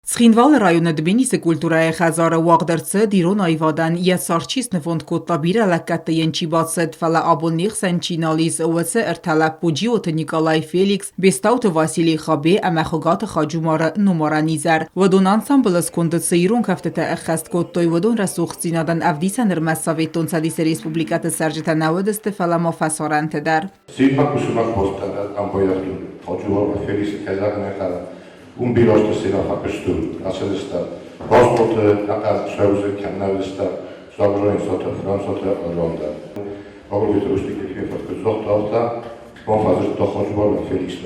Цхинвалы районы Дменисы культурӕйы хӕдзары уагъд ӕрцыд ирон аивадӕн йӕ цард чи снывонд кодта, бирӕ лӕггӕдты йын чи бацыд, фӕлӕ абон не хсӕн чи нал ис, уыцы ӕртӕ лӕппу Джиоты Николай Феликс, Бестауты Василий Хабе ӕмӕ Хуыгаты Хаджумары номарӕн изӕр. Уыдон ансамблы сконды цы ирон кӕфтытӕ ӕххӕст кодтой, уыдон рӕсугъддзинадӕн ӕвдисӕн ӕрмӕст Советон Цӕдисы республикӕты цӕрджытӕ нӕ уыдысты, фӕлӕ ма фӕсарӕнты дӕр. Умбиростосирафакысту, Ростовты, Сәүзі, Сагройнсоты, Франсоты, Ронда. Феликс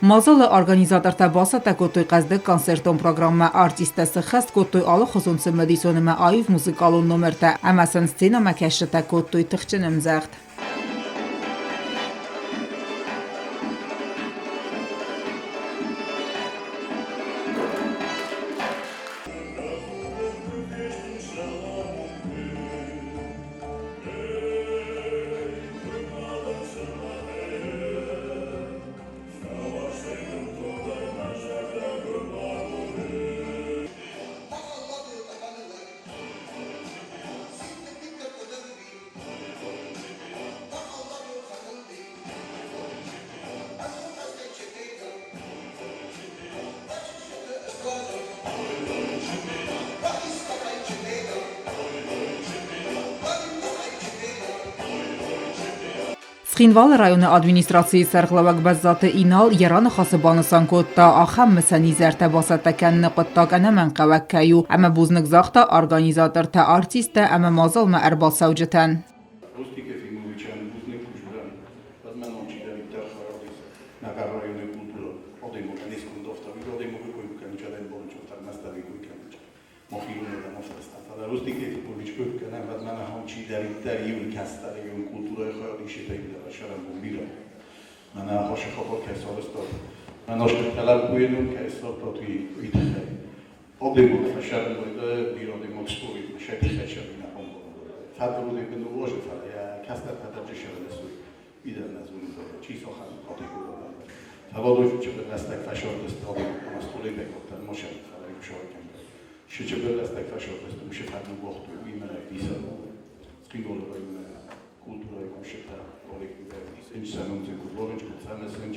Мадзалы организатортӕ бацӕттӕ кодтой хъӕздыг концертон программӕ, артисттӕ сыххӕст кодтой алыхуызон цымыдисон ӕмӕ аив музыкалон номертӕ ӕмӕ сын сценӕмӕкӕсджытӕ кодтой тыхджын ӕмдзӕгъд. Цхинвалы районы администрацийы сӕргълӕууӕг Бӕззаты Инал йӕ раныхасы банысан кодта, ахӕм мысӕн изӕртӕ бацӕттӕ кӕныны хъуыддаг ӕнӕмӕнгхъӕуӕг кӕй у ӕмӕ бузныг загъта организатортӕ, артисттӕ ӕмӕ мадзалмӕ ӕрбацӕуджытӕн. Рустик Ефимовичӕн бузныг кусдзӕн, фӕзмӕнон чидӕриддӕр харадис нӕ районы культура адӕймагӕн искундофта, адӕймаги кой кӕнча, бончофтар мӕстӕри кой кӕнча. Махиронадӕм афтӕ. Фӕлӕ Рустик Ефимович кой кӕнӕм, фӕзмӕн ахӕм чидӕриддӕр иун кӕстӕр иун культурайы хайадиситӕй сӕрӕнбон бирӕ. Мӕнӕ хашы хабар кӕй сарӕзтат, мӕн астӕртӕ лӕппуйы кӕй ссардтат, уый тыххӕй. Адӕймаг фӕсӕрмойды бирӕ адӕймаг сторит, сӕ тыххӕй сӕрминӕ Фӕдруди бындур фӕлӕ йӕ кӕстӕртӕ дӕр сӕрмӕсуй. Идӕннӕ чи сахán kategóriában. Фӕвадой чыбырлӕстӕг фӕсордысты адӕм, астолейбек машин фӕлӕ Шичыбырлӕстӕг фӕсордысты ушы фӕднугохтой уимӕ виса. Цхинвалы районы культурайы кусджытӕ коллективӕй сӕнунцин культуринч, фӕмӕсинч,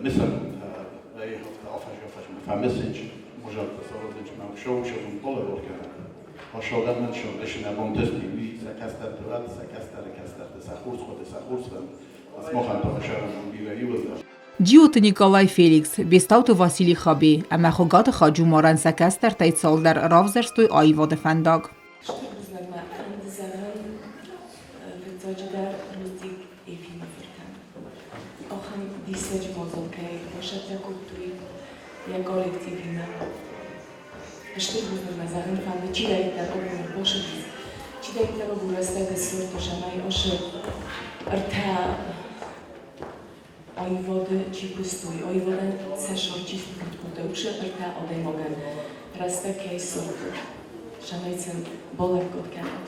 мисӕнунтӕ рейхафта афӕжафӕжмӕ фӕмӕсинч, можалта саразинч, мӕ шоушазун полеворкӕнӕ. Hasonlóan sőt, mi szekesztetőet, szekesztere, szehurckote, szehurcven, azt mahanta Джиоты Николай Феликс, Бестауты Василий Хабе ӕмӕ Хуыгаты Хаджумарӕн сӕ кӕстӕртӕй цалдӕр равзӕрстой аивады фӕндаг. Стыр бузныг мӕ фӕнды зӕгъын фыццаджыдӕр Рустик Ефимы фыртӕн. Ахӕм диссаджы мадзал кӕй бацӕттӕ кодтой йӕ коллективимӕ. Стыр бузныг мӕ зӕгъын фӕнды, чидӕриддӕр абон ӕрбацыдис, чидӕриддӕр абон рӕстӕг ссардта, цӕмӕй ацы ӕртӕ аивады чи куыстой, аивадӕн сӕ сӕр чи снывонд кодта, уыцы ӕртӕ адӕймагӕн рӕстӕг кӕй ссардтой, цӕмӕй сын балӕггад кӕнат.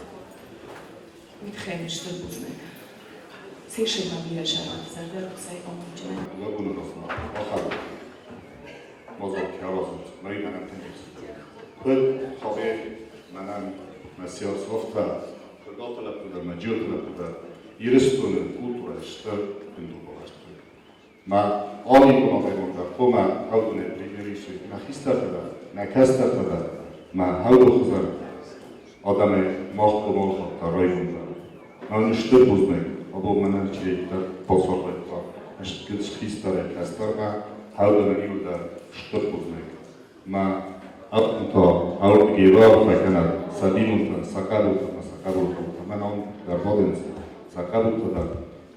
Уый тыххӕй мын стыр бузныг. Цесӕй ма бирӕ зӕгъӕд, зӕрдӕрухсӕй амондджынӕй.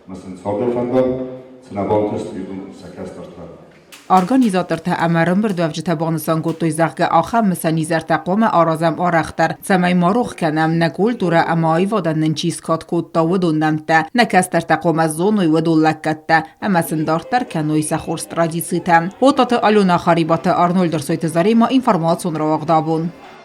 Ӕмӕ сын царды фӕндаг цы нӕ бантыст, уыдон сӕ кӕстӕртӕ. Организатортӕ ӕмӕ ӕрӕмбырдуӕвджытӕ банысан кодтой, зӕгъгӕ, ахӕм мысӕн изӕртӕ хъуамӕ аразӕм арӕхдӕр, цӕмӕй ма рох кӕнӕм, нӕ культурӕ ӕмӕ аивадӕн нын чи скад кодта, уыдон нӕмттӕ. Нӕ кӕстӕртӕ хъуамӕ зоной уыдон лӕггӕдтӕ ӕмӕ сын дарддӕр кӕной сӕ хорз традицитӕ. Отаты Алена, Харибаты Арнольд, Ӕрсойты Заремӕ, информацион рауагъд абон.